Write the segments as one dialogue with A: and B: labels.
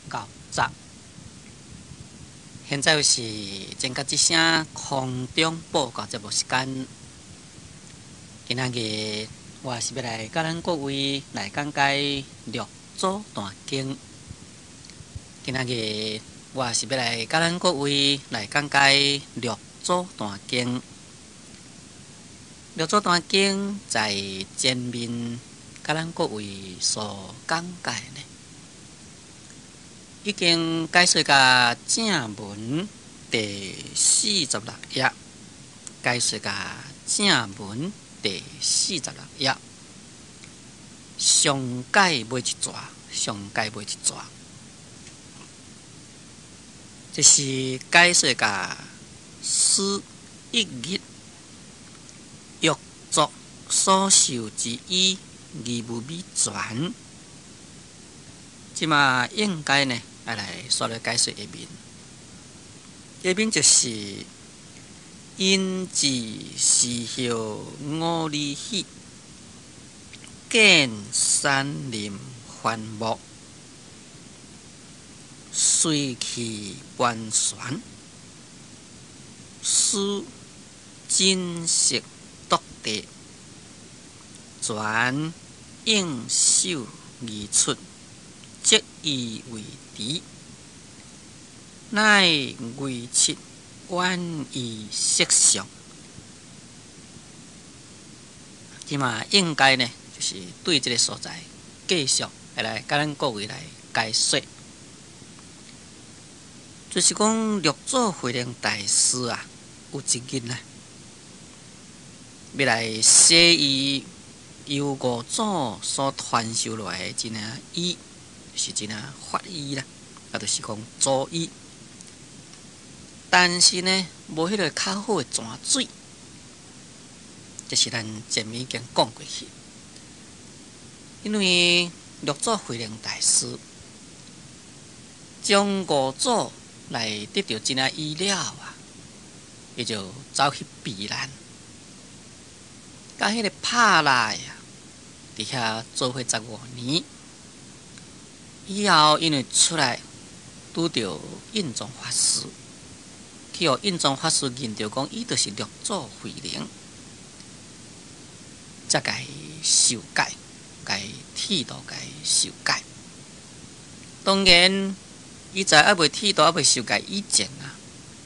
A: 教習。現在是前甲之聲空中報告節目時間。今仔日我是欲來佮咱各位來講解六祖壇經。今仔日我是欲來佮咱各位來講解六祖壇經。六祖壇經在前面佮咱各位所講解呢，已經解說到正文第四十六頁，解說到正文第四十六頁，上解尾一逝，上解尾一逝，這是解說到師一日欲作所受之衣而無米全。這馬應該呢，愛來煞來解說下面。下面就是因至時候五里許，見山林繁木，水氣盤旋，師珍惜篤地，全應手而出。即以為池，乃唯七遠以色相。這馬應該呢，就是對這个所在繼續來佮咱各位來解說。就是講六祖慧能大師啊，有一日呢，欲來洗伊由五祖所傳授落來的這領衣。是這領法衣啦，啊，就是講祖衣。但是呢，無彼个較好的泉水，這是咱前面已經講過去。因為六祖慧能大師將五祖來得著這領衣了啊，伊就走去避難，佮彼个帕拉呀，佇遐做伙十五年。以後，因為出來拄著印宗法師，去予印宗法師認著講，伊就是六祖慧能，才共伊受戒，共伊剃度，共伊受戒。當然，伊在猶未剃度、猶未受戒以前啊，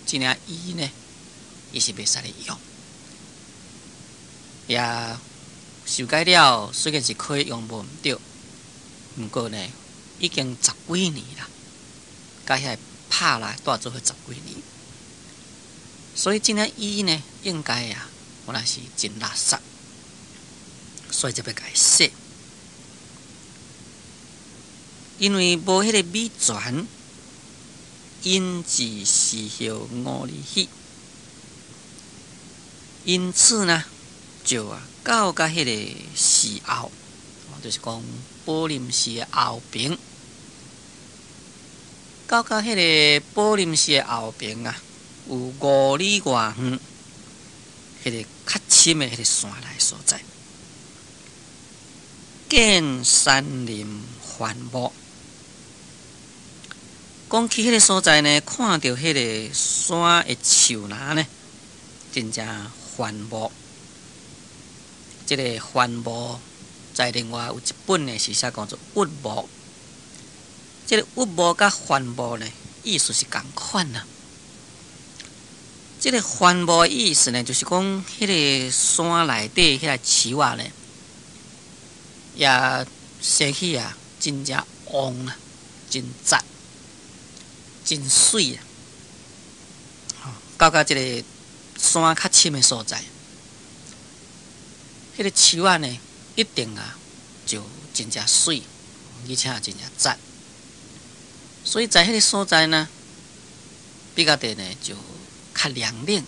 A: 這領衣呢，伊是袂使咧用。也受戒了，雖然是可以用無毋著，毋過呢，已經十幾年啦，佮遐个拍來蹛做伙十幾年，所以這領衣呢，應該啊，原來是真垃圾，所以才欲共伊洗。因為無彼个米泉，引致時候五里許，因此呢，就啊到佮彼个寺後，就是講寶林寺的後爿。到佮彼个寶林寺的後爿啊，有五里外遠，彼个較深的彼个山內所在，見山林繁木。講去彼个所在呢，看著彼个山的樹林呢，真正繁茂。這个繁茂在另外有一本呢，是寫講做鬱木。這个鬱木佮繁茂呢，意思是仝款啊。這个繁茂的意思呢，就是講彼个山內底彼个樹仔呢，也生起啊，真正旺啊，真雜，真媠啊。到佮這个山較深的所在，彼个樹仔呢，一定啊就真正媠，而且真正雜。所以在彼个所在呢，比較的呢就較涼冷。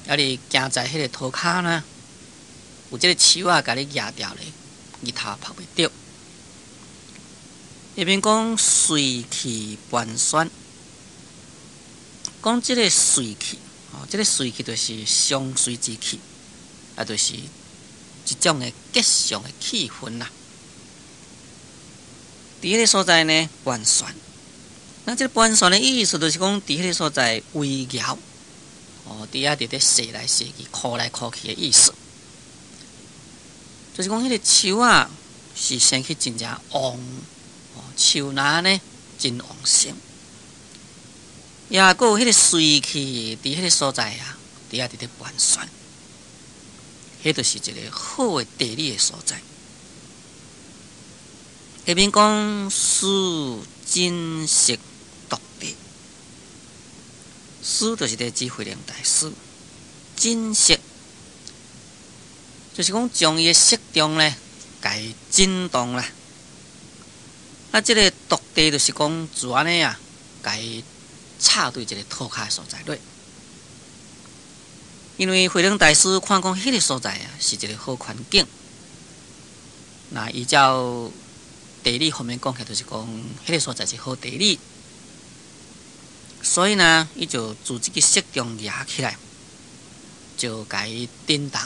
A: 啊，你行在彼个塗跤呢，有這个樹仔共你壓牢咧，日頭曝袂著。下面講水氣盤旋，講這个水氣，哦，這个水氣就是祥瑞之氣，啊，就是一種的吉祥的氣氛啦。佇彼个所在呢，盤旋。那這個盤旋的意思，就是講佇彼个所在圍繞，哦，佇遐佇咧踅來踅去、箍來箍去的意思。就是講彼个樹仔是生起真正旺，哦，樹林呢真旺盛，也閣有彼个水氣佇彼个所在啊，佇遐佇咧盤旋，彼就是一个好的地理的所在。下面講師枕石篤地，師就是咧指慧能大師，枕石就是講將伊的色重咧，共伊震動啦。啊，這个篤地就是講就按呢啊，共伊插對一个土跤的所在內。因為慧能大師看講彼个所在啊，是一个好環境，那依照地理方面講起來，就是講彼个所在是好地理，所以呢，伊就自這个色重舉起來，就共伊震動，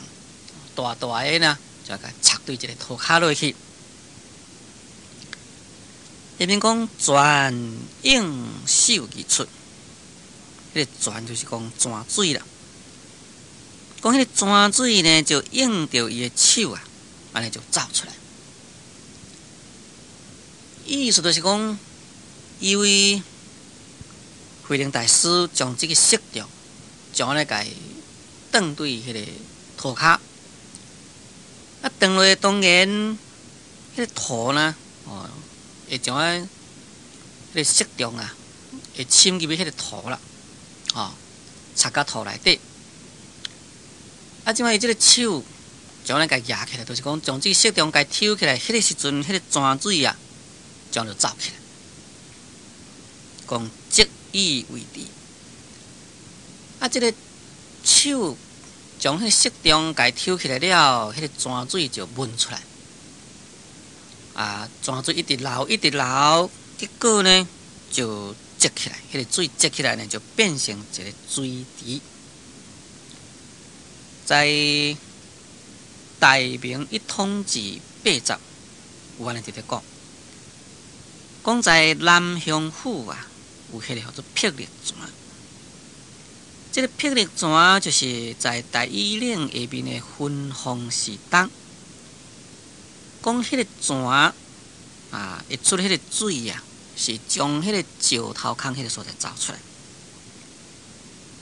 A: 大大的呢，就共插對這个土跤落去。下面講泉湧手而出，彼个泉就是講泉水啦。講彼个泉水呢，就應著伊的手啊，按呢就走出來。意思就是講，因為慧能大師將這个色重，將按呢共斷對彼个土跤，啊，斷落當然，彼个土呢，哦，會將按彼个色重啊，會侵入去彼个土啦，哦，插佮土內底。啊，這擺伊這个手將按呢共舉起來，就是講將這个色重共抽起來，彼个時陣，彼个泉水啊，將就走起來，講即以為治。啊，這个手將彼个色重共抽起來了，彼个泉水就噴出來。啊，泉水一直流，一直流，結果呢就積起來，彼个水積起來呢，就變成一个水池。在大明一統志80，有按呢佇咧講。講在南雄府啊，有彼个叫做霹靂泉。這个霹靂泉就是在大禹嶺下面的芬芳寺東。講彼个泉啊，會出彼个水啊，是將彼个石頭空彼个所在走出來。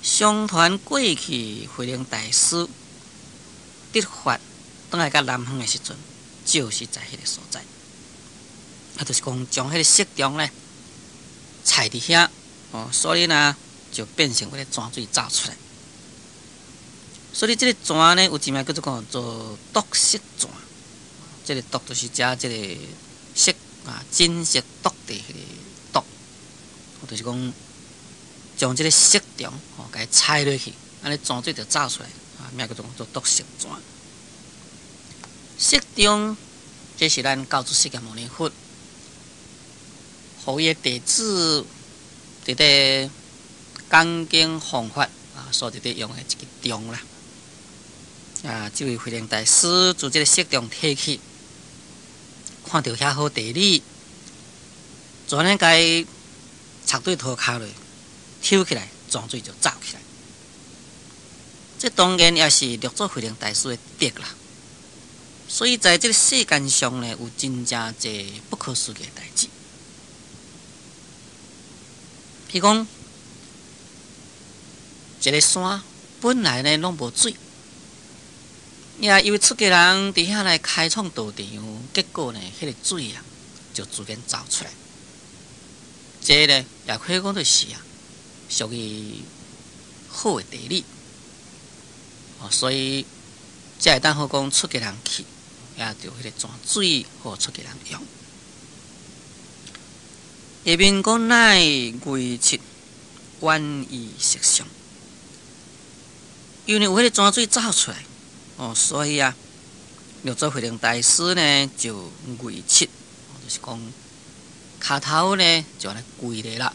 A: 相傳過去慧能大師得法轉來到南方的時陣，就是在彼个所在。啊，就是講將彼个色重咧，採佇遐，哦，所以呢就變成彼个泉水走出來。所以這个泉呢，有一名叫做講做篤色泉，這个篤就是指這个色啊，枕石篤地彼个篤，就是講將這个色重吼，共伊採落去，按呢泉水就走出來，啊，名叫做做篤色泉。色重，這是咱教主釋迦牟尼佛，予伊的弟子佇咧講經弘法啊，所佇咧用的一个重啦。啊，這位慧能大師自這个色重提起，看著遐好地理，就按呢共伊插對土跤落，抽起來，泉水就走起來。這當然也是六祖慧能大師的德啦。所以在這个世間上呢，有真正濟不可思議的代誌。譬如講，一个山本來呢攏無水，也因為出家人佇遐來開創道場，結果呢，彼个水啊就自然走出來。這个呢，也可以講就是啊，屬於好的地理。哦，所以才會當好講出家人去，也就彼个泉水予出家人用。下面講乃偽七婉意色相，因為有彼個泉水走出來，哦，所以啊，六祖慧能大師呢就跪七，就是講跤頭呢就按呢跪咧啦，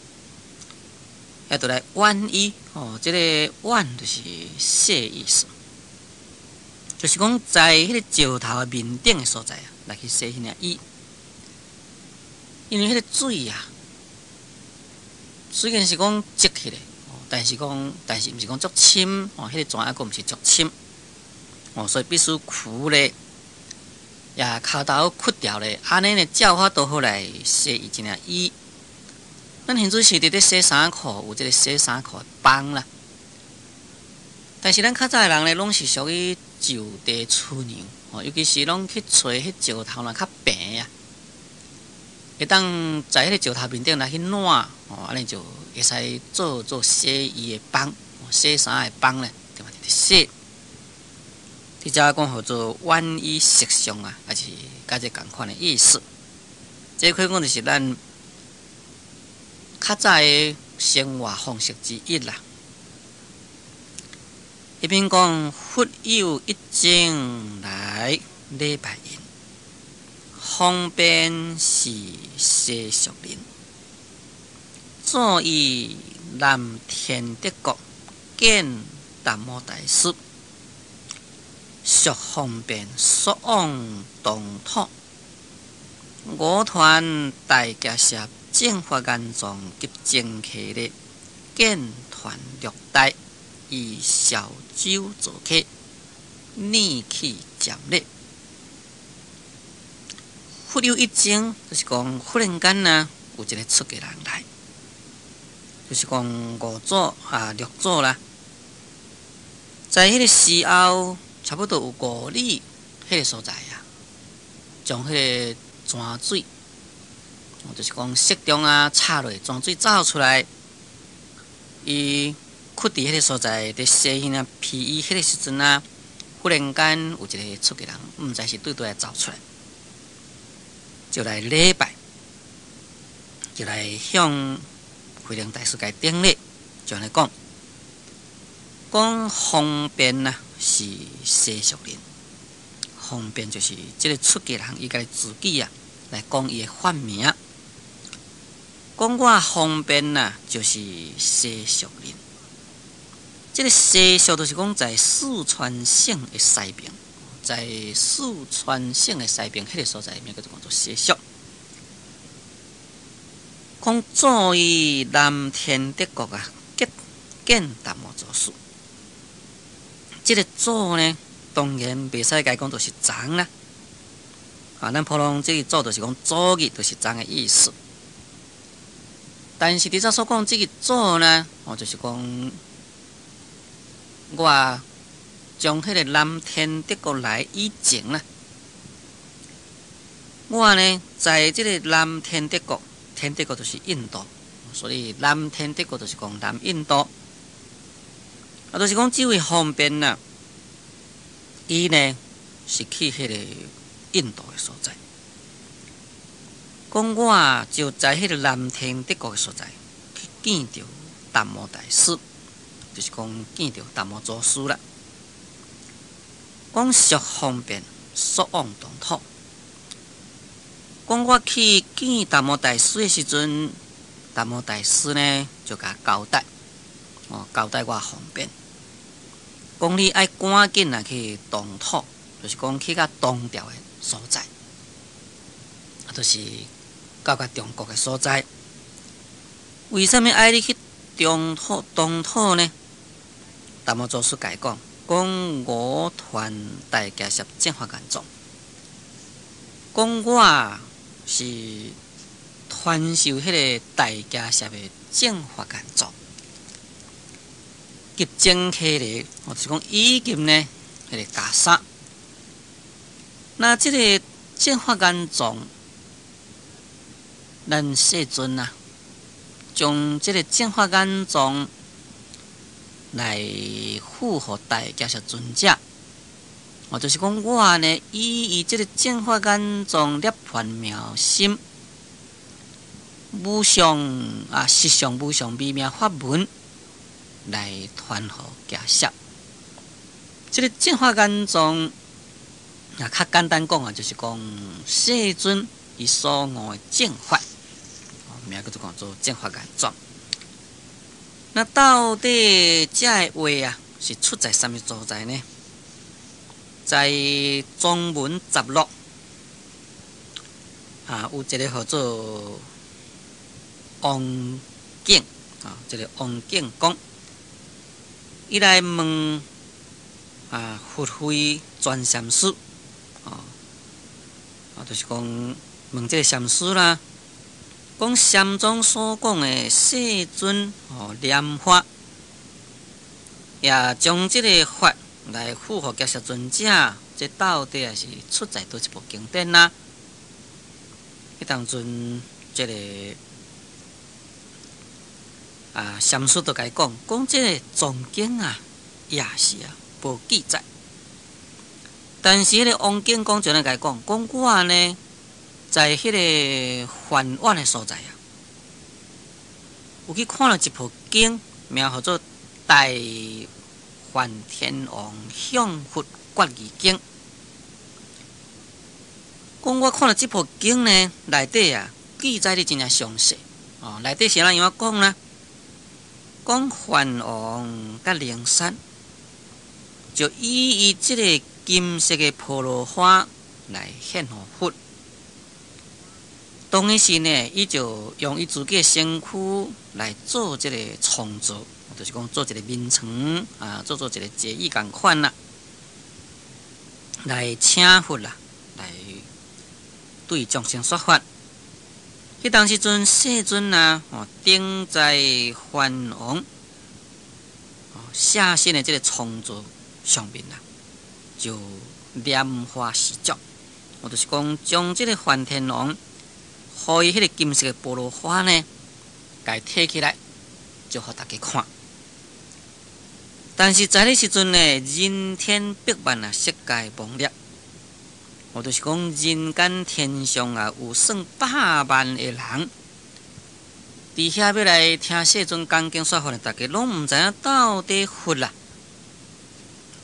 A: 遐就來挽衣，哦，這个挽就是洗意思，就是講在彼个石頭的面頂的所在啊，來去洗彼領衣。因為彼個水啊，雖然是講積起來，但是講，但是毋是講足深哦，彼個泉猶閣毋是足深哦，所以必須掘咧，也跤頭掘掉咧，按呢呢才有法度好來洗伊一領衣。咱現在是佇咧洗衫褲，有這個洗衫褲的枋啦。但是咱較早的人咧，攏是屬於就地取娘哦，尤其是攏去揣彼石頭若較平啊，會當在彼個石頭面頂來去撋哦，按呢就會使做做洗衣的枋，洗衫的枋咧，對嘛？佇咧洗。佇遮講號做遠以色相啊，抑是佮這仝款的意思。這可以講就是咱較早的生活方式之一啦。彼邊講佛有一僧來禮拜𪜶，方便是西蜀人，祖於南天竺國見達摩大師，速方便速往東土，我傳大迦葉正法眼藏及僧伽梨，見傳六大，以小舟坐客，聶去瞻禮。忽有一僧，就是講忽然間啊，有一个出家人來，就是講五祖啊六祖啦，在彼个時候，差不多有5里彼个所在啊，將彼个泉水，就是講石中啊插落泉水走出來，伊窟佇彼个所在，佇洗彼領披衣彼个時陣啊，忽然間有一个出家人，毋知是對佗來走出來，就來禮拜，就來向慧能大師共頂禮，就按呢講，講方便啊是西蜀人，方便就是這个出家人伊家己自己啊來講伊的法名，講我方便啊就是西蜀人。這个西蜀就是講在四川省的西邊，在四川省的西邊彼个所在名叫做講做西蜀。講祖於南天竺國啊，見見達摩祖師。這个祖呢，當然袂使共講做是昨啦。啊，咱普通這个祖就是講祖日，就是昨的意思。但是佇遮所講這个祖呢，哦，就是講我將彼个南天竺國來以前啦，我呢在這个南天竺國，天竺國就是印度，所以南天竺國就是講南印度。啊，就是講這位方便啊，伊呢是去彼個印度的所在。講我就在彼個南天竺國的所在去見著達摩大師，就是講見著達摩祖師啦。講速方便，速往東土。講我去見達摩大師的時陣，達摩大師呢就共交代，哦，交代我方便。講你愛趕緊啊去東土，就是講去較東朝的所在，啊，就是到較中國的所在。為啥物愛你去中土東土呢？達摩祖師共伊講，講我傳大迦葉正法眼藏，講我是傳授彼个大迦葉的正法眼藏，及僧伽梨，哦，就是講以及呢，彼个袈裟。那這个正法眼藏，咱世尊啊，將這个正法眼藏來付予大迦葉尊者，哦，就是講我呢，以伊這个正法眼藏涅槃妙心，無上啊，實相無上微妙法門來傳予迦葉。這个正法眼藏，啊，較簡單講啊，就是講世尊伊所悟的正法，名叫做講做正法眼藏。那到底這个話啊，是出在啥物所在呢？在宗門雜錄啊，有一个號做王景啊，這個王景公，伊來問啊佛慧全禪師啊，啊，就是講問這個禪師啦，講禪宗所講的世尊哦拈花，也將這個法來付予迦葉尊者，這到底也是出在佗一部經典啦？彼當陣，這個啊，禪師就共伊講，講這個藏經啊，也是啊，無記載。但是彼个王景公就按呢共伊講，講我呢，在彼个梵苑的所在啊，有去看著一部經，名號做《大梵天王向佛決疑經》。講我看著這部經呢，內底啊記載得真正詳細。哦，內底是按怎樣講呢？講梵王佮靈山，就以伊這个金色的波羅花來獻予佛。當彼時呢，伊就用伊自己的身軀來做這个床座，就是講做一个眠床啊，做一个坐椅仝款啦，來請佛啦，來對眾生說法。彼當時陣世尊啊，哦，頂在梵王哦下身的這个床座上面啦，就拈花示眾，哦，就是講將這个梵天王，予伊彼个金色的菠蘿花呢，共伊提起來，就予大家看。但是在彼時陣呢，人天百萬啊，色界亡裂。哦，就是講人間天上啊，有算百萬的人，佇遐欲來聽世尊講經說法，大家攏毋知影到底佛啊，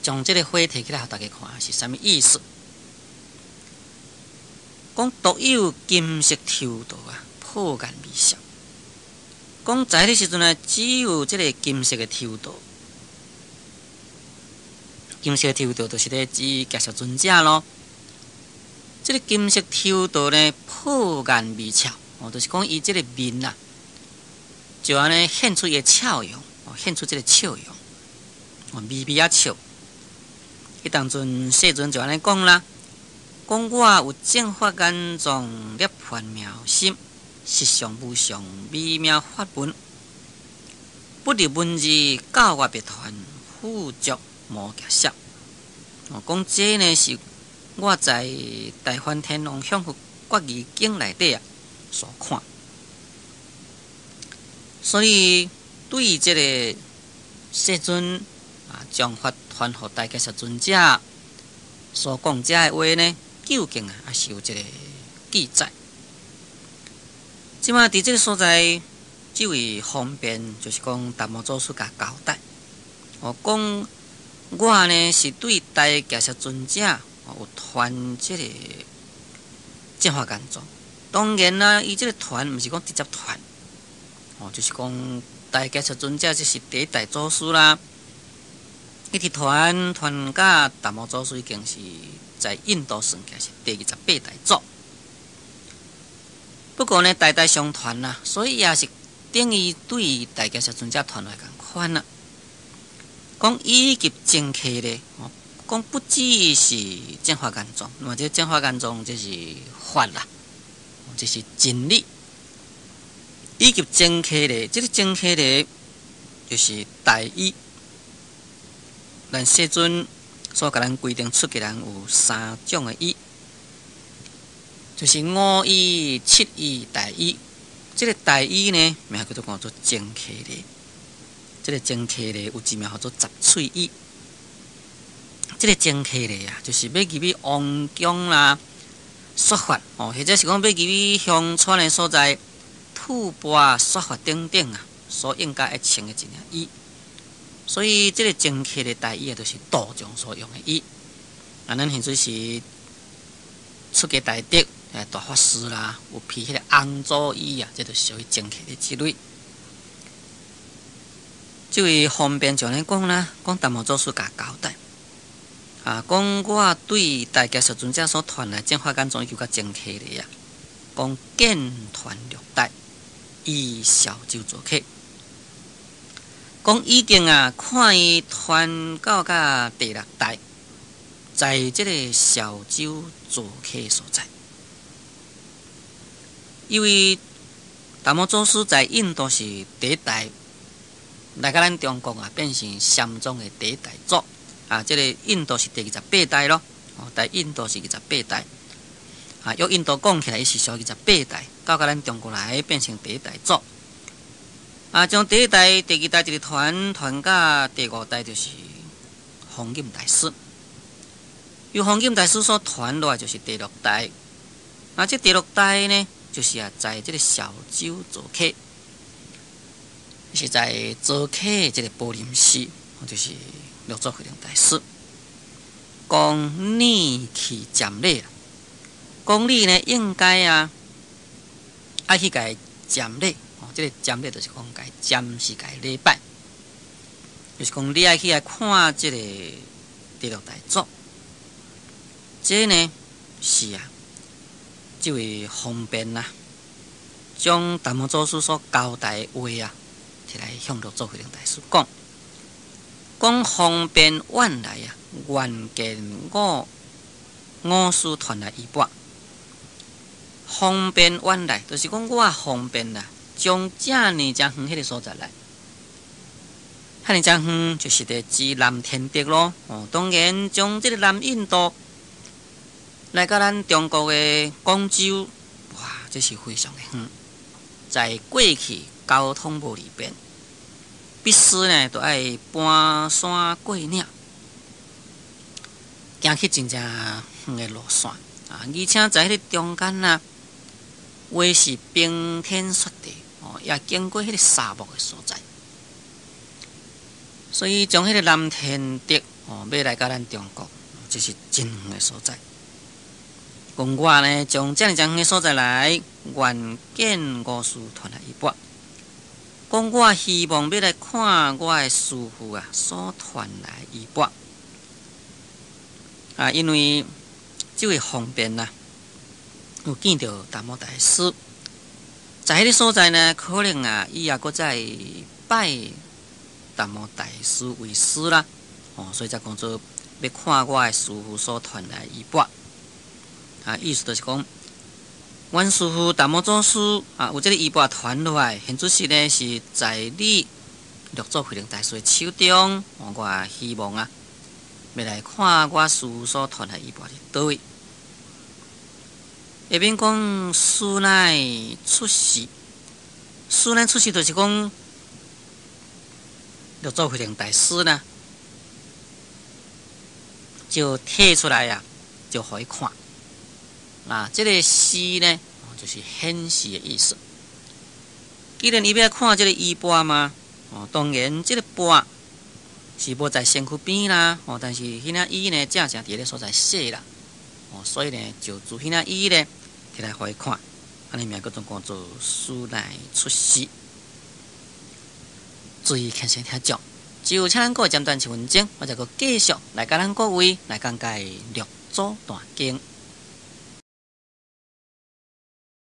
A: 將這个花提起來予大家看是啥物意思？講獨有金色頭陀啊，破顏微笑。講在彼時陣啊，只有這个金色的頭陀，金色頭陀就是咧指迦葉尊者咯。這个金色頭陀呢，破顏微笑，哦，就是講伊這个面啊，就按呢現出伊的笑容，哦，現出這个笑容，哦，微微仔笑。彼當陣世尊就按呢講啦，講我有正法眼藏涅槃妙心，實相無上微妙法門，不立文字教我別傳，付囑摩羯舍。哦，講這呢是我在大梵天王向佛決疑經內底啊所看，所以對這个世尊啊將法傳予大迦葉尊者所講這个話呢，究竟啊也是有一个記載。這馬佇這个所在，這位方便就是講達摩祖師共交代，哦，講我呢是對大迦葉尊者有傳這个正法眼藏，當然啦，伊這个傳毋是講直接傳，哦，就是講大迦葉尊者這是第一代祖師啦，一直傳傳甲達摩祖師已經是在印度算起來是第28代祖。不過呢，代代相傳啦，所以也是等於對大迦葉尊者傳來仝款啦。講以及精客咧，哦，講不只是正法眼藏，那麼這正法眼藏這是法啦，這是真理。以及精客咧，這个精客咧就是大衣。咱世尊所共咱規定出家人有三種的衣，就是五衣、七衣、大衣。這个大衣呢，名叫做講做精客禮。這个精客禮有一名叫做雜翠衣。這个精客禮啊，就是欲入去王宮啦，說法哦，或者是講欲入去鄉村的所在，吐缽說法等等啊，所應該愛穿的一件衣。所以，這个精客禮大衣啊，就是道場所用的衣。啊，咱現在是出家大德，大法師啦，有披彼个紅祖衣啊，這就是屬於精客禮之類。這位方便就按呢講啦，講達摩祖師共交代，啊，講我對大迦葉尊者所傳來正法眼藏以及佮精客禮啊，講見傳六代，以韶州座客，講已經啊看伊傳到甲第六代，在這个韶州座客所在。因為達摩祖師在印度是第一代，來到咱中國啊，變成禪宗的第一代祖啊。這个印度是第28代咯，哦，在印度是二十八代。啊，用印度講起來，伊是屬二十八代，到佮咱中國來變成第一代祖。啊，將第一代、第二代一直傳傳到第五代，就是弘忍大師。由弘忍大師所傳落來，就是第六代。啊，這第六代呢，就是啊，在這个韶州座客，是在座客這个寶林寺，就是六祖慧能大師講你去瞻禮。講你呢，應該啊，愛去共瞻禮哦。這个瞻禮就是講共瞻是共禮拜，就是講你愛去來看這个第六代祖。這呢是啊，這位方便啊，將達摩祖師所交代的話啊，提來向六祖慧能大師講，講方便遠來啊，願見我我師傳來衣缽。方便遠來，就是講我方便啦，將遮爾遮遠彼个所在來，遐爾遮遠就是佇指南天竺咯。哦，當然將這个南印度來到咱中國的廣州，哇，這是非常的遠。在過去交通無利便，必須呢，都愛搬山過嶺，行去真正遠的路線啊！而且在彼个中間啊，有的是冰天雪地哦，也經過彼个沙漠的所在，所以將彼个南天竺哦，欲來到咱中國，這是真遠的所在。講我呢，將遮爾遮遠的所在來，願見吾師傳來衣缽。講我希望欲來看我的師父啊，所傳來衣缽。啊，因為這位方便啊，有見著達摩大師，在彼个所在呢，可能啊，伊也閣在拜達摩大師為師啦。哦，所以才講做欲看我的師父所傳來衣缽。啊，意思就是講，阮師父達摩祖師啊，有這个衣缽傳落來，現此時呢是在你六祖慧能大師的手中。我希望啊，欲來看我師父所傳來衣缽佇佗位。下面講師乃出示，師乃出示就是講六祖慧能大師呢，就提出來啊，就予伊看。啊，這个示呢，就是顯示的意思。既然伊欲來看這个衣缽嘛，哦，當然這个缽是無在身軀邊啦，哦，但是彼領衣呢，正正佇彼个所在洗啦，哦，所以呢，就自彼領衣呢，提來予伊看，按呢名叫做講做師乃出示。注意虔誠聽眾，就請咱各位暫停一分鐘，我再閣繼續來佮咱各位來講解六祖壇經。